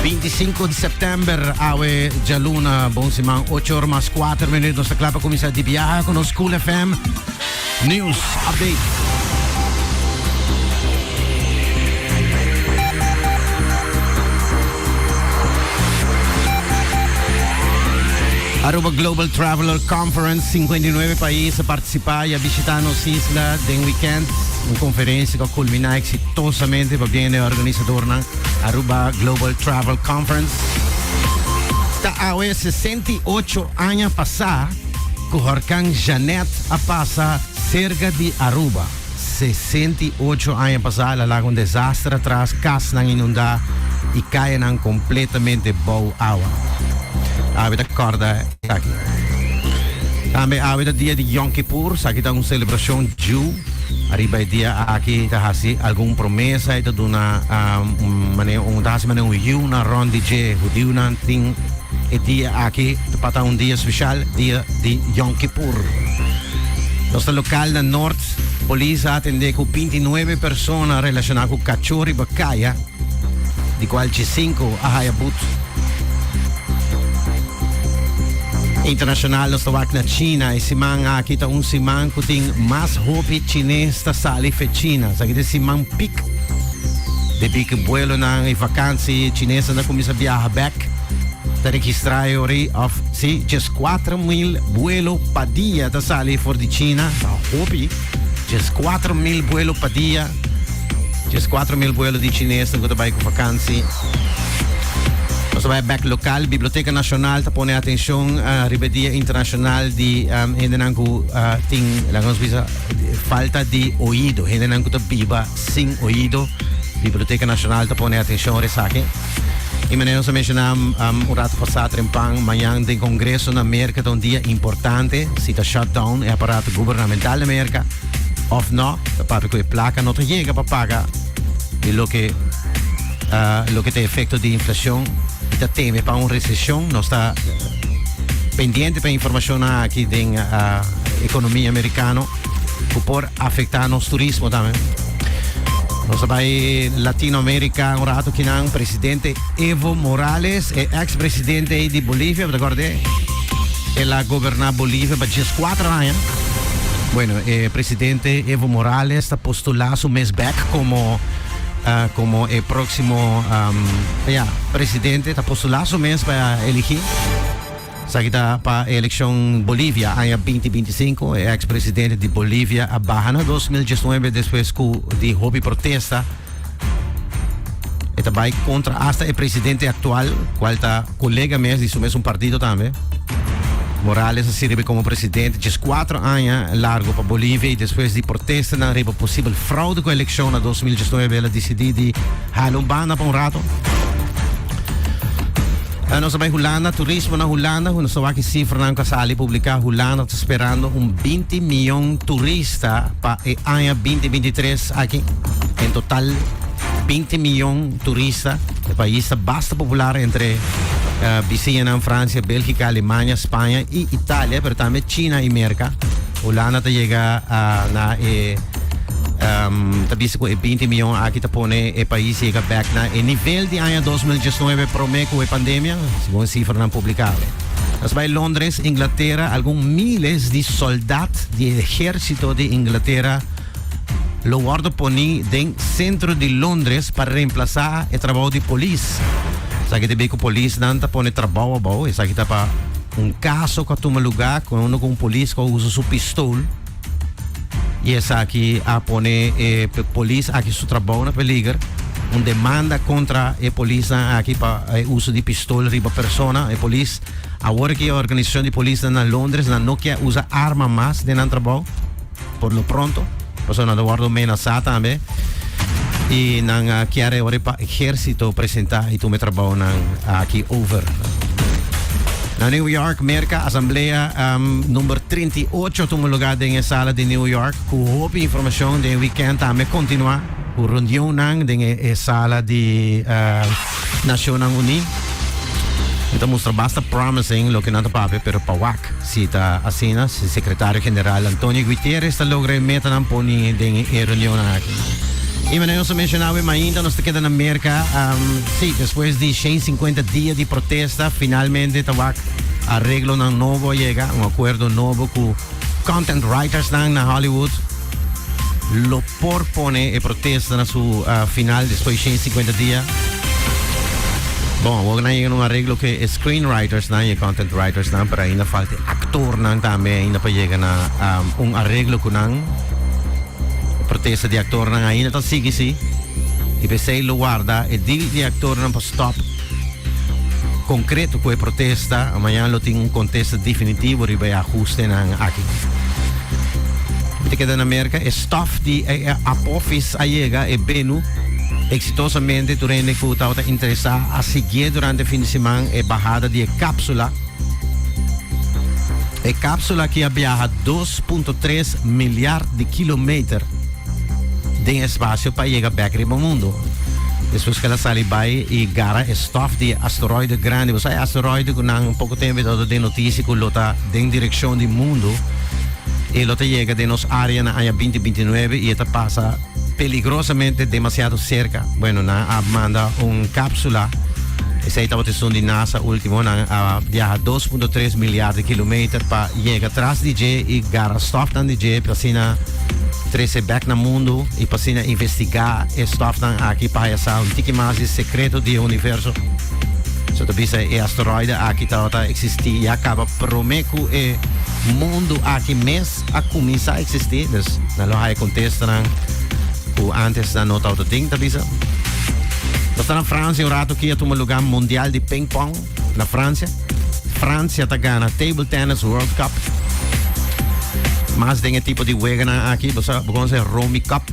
25 di september, awe djaluna, bon siman, 8 or mas 4 minuut. Nos ta kla pa kuminsá di biaha ku nos Cool FM News Update. Aruba Global Traveler Conference, 59 pais a participa y a bishita nos isla den weekend. Un conferencia cu a culmina exitosamente pa bien e organisadornan. Aruba Global Travel Conference. Ta awe 68 aña pasá ku horkan Jeanette a pasa serka di Aruba. 68 aña pasá el a laga un desaster atras, kasnan inundá i kayanan kompletamente bou awa. Awe ta kòrda esaki. Tambe awe ta dia di Yom Kippur, esaki ta un selebrashon Jew. Ariba e dia aki ta hasi algun promesa i ta duna un manera un ta hasi manera un yiuna rond di dje. Hudiunan tin e dia aki pa ta un dia special, dia di Yom Kippur. Nos ta lokal na Noord, polis a atende ku 29 persona relashoná ku kachó riba kaya, di kual 15 a haya but. Internacional nos ta wak na China. E siman aki ta un siman ku tin mas hopi chines ta sali fe China. Esaki ta e siman pik. Debí ku buelonan i vakansi chinesnan ta kuminsá biaha bèk. Ta registrá e ora ei òf si 14,000 buelo pa dia ta sali for di China. Ta hopi. 14,000 buelo pa dia. 14,000 buelo di chinesnan ku ta bai ku vakansi. Nos ta bai bek lokal. Biblioteka Nashonal ta pone atenshon riba e Dia Internashonal di hendenan ku tin, laga nos bisa, falta di oido, hendenan ku ta biba sin oido. Biblioteka Nashonal ta pone atenshon ora esaki. I manera nos a menshoná un rato pasá trempan, mañan den Kongreso na Merka ta un dia importante, si ta shut down e aparato gubernamental na Merka òf nò, ta papia ku e plaka no ta yega pa paga di loke loke ta e efecto di inflacion y ta teme pa un recesion. Nos ta pendiente pa informacionnan aki den economia americano cu por afecta nos turismo tambe. Nos ta bay Latinoamerica un rato kinan. Presidente Evo Morales, e ex presidente di Bolivia, bo ta acorda? El a goberna Bolivia pa 14 aña. Bueno, e presidente Evo Morales ta postula su mes bek como como e próximo ya, presidente ta postula su mes pa eligi. Esaki ta pa e eleccion Bolivia aña 2025. E ex presidente di Bolivia a baha na 2019 despues cu di hopi protesta. E ta bai contra hasta e presidente actual, cual ta colega mes di su mesun partido tambe. Morales a sirbi como presidente 14 aña largo pa Bolivia y despues di protestanan riba posibel fraude cu eleccion na 2019 el a dicidi di hala un banda pa un rato. Nos a bai Hulanda, turismo na Hulanda, nos ta wak e cifranan cu a sali publica. Hulanda ta sperando un 20 miyon turista pa e aña 2023 aki. En total 20 miyon turista. E pais ta basta popular entre bisiñanan Francia, Bélgica, Alemania, Spaña y Italia, pero tambe China y Merca. Hulanda ta yega na e ta bisa cu e 20 miyon aki ta pone e pais yega bek na e nivel di aña 2019 prome cu e pandemia, segun e cifranan publica. Nos bai Londres, Inglatera, algun miles di soldat di e ehercito di Inglatera lo wordo poni den centro di Londres pa reemplasa e trabou di polis. Esaki ta bi cu polisnan ta pone trabou abou. Esaki ta pa un caso cu a tuma lugar cu uno cu un polis cu a usa su pistol y esaki a pone e polis aki su trabou na peliger. Un demanda contra e polisnan aki pa e uso di pistol riba persona. E polis awor ki e organisacion di polisnan na Londres nan no kier usa arma mas den nan trabou. Por lo pronto, pasobra nan ta wordo menasá tambe y nan a kier e ora pa ejército presenta y tuma e trabounan aki over. Na New York, Merca, asamblea number 38 a tuma lugar den e sala di New York cu hopi informacion den weekend tambe continua cu reunionnan den e sala di Nacionnan Uní. E ta mustra basta promising loke nan ta papia, pero pa wak si ta asina, si Secretario General Antonio Guiterres ta logra e metanan poni den e reunionnan aki. I manera nos a menshoná awe mainta, nos ta keda na Merka. Sí, despues di 150 dia di protesta, finalmente ta wak areglonan nobo a yega, un akuerdo nobo ku content writersnan na Hollywood lo por pone e protesta na su final despues di 150 dia. Bon, awor nan yega na un areglo ku e screenwritersnan i e content writersnan, pero ainda falta e aktornan tambe ainda pa yega na un areglo ku nan. E protesta di aktornan ainda ta sigui si i p'esei lo warda e deal di aktornan pa stop konkreto ku e protesta. Mañan lo tin un kontesta definitivo riba e ahustenan aki. Mi ta keda na Merka, e stof di e Apophis a yega e Bennu eksitosamente. Tur hende ku tabata interesá a siguié durante fin di siman e bahada di e kapsula. E kapsula aki a biaha 2.3 milyard di kilometer den espasio pa yega bek riba mundu. Despues ku el a sali bai i gara e stof di e asteroide grandi. Bo sa e asteroide ku nan poko tempu tabata den notisia ku lo ta den direkshon di mundu i lo ta yega den nos área na aña 2029 i e ta pasa peligrosamente demasiado serka. Bueno, nan a manda un kapsula, esei tabata esun di NASA ultimo, nan a biaha 2.3 milyard di kilometer pa yega tras di dje i gara stofnan di dje pa asina trese bek na mundu i pa asina investigá e stofnan aki pa haya sa un tiki mas di sekreto di e universo. So ta bisa e asteroide aki tabata eksistí ya kaba promé ku e mundu aki mes a kuminsá eksistí. Dus nan lo haya kontestanan ku antes nan no tabata tin, ta bisa. Nos ta na Fransia un rato aki a tuma lugá Mundial di Ping Pong na Fransia. Francia ta gana Table Tennis World Cup. Mas den e tipo di weganan aki, bo sa, bo conoce Romy Cup.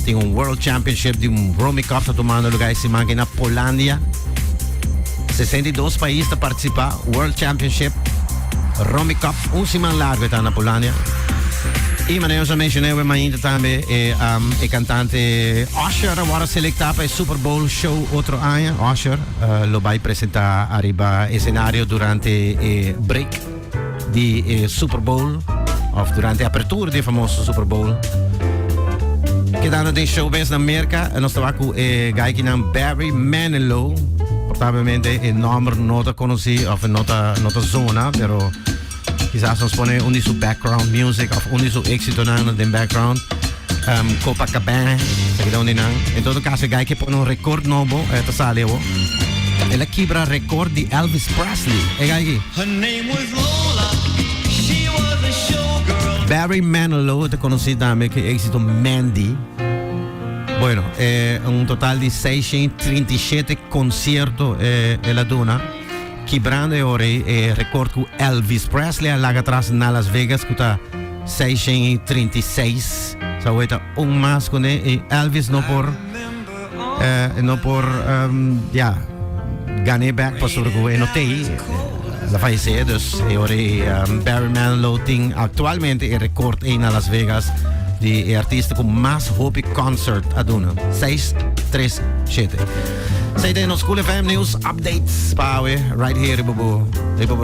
Tin un World Championship di Romy Cup ta tomando lugar e siman aki na Polandia. 62 pais ta participa World Championship Romy Cup. Un siman largo ta na Polandia. I manera nos a mencioné we mainta tambe e, um, e cantante Usher a worde selecta pa e Super Bowl show otro aña. Usher lo bai presenta ariba escenario durante e break di e Super Bowl of durante e apertura di e famoso Super Bowl. Kedando den showbiz na Merca, nos ta ku e gaikinan Barry Manilow. Probablemente e nomber no ta conocí of no ta, no ta zona, pero quizás nos pone un di su background music of un di su éxitonan den background. Copacabana, sa ki donde nan. En todo caso, e guy ke pone un record nobo, eh, ta sali awo. El a kibra record di Elvis Presley. E guy ki. Her name was Lola, she was a showgirl. Barry Manilow ta conoci tambe ku e éxito Mandy. Bueno, eh, un total di 637 concierto eh, el a duna. Kibrando e ora ei e record ku Elvis Presley a laga atras na Las Vegas ku ta 636. Sa awor ta un mas kuné i Elvis no por eh, no por um, ja, gané back pasobra ku e no tei. El a fallecé, dus e ora ei um, Barry Manilow tin actualmente e record ei na Las Vegas di e artista ku mas hopi concert a duna. 637. Esei ta nos Cool FM News Updates pa awe, right here riba bo, riba bo.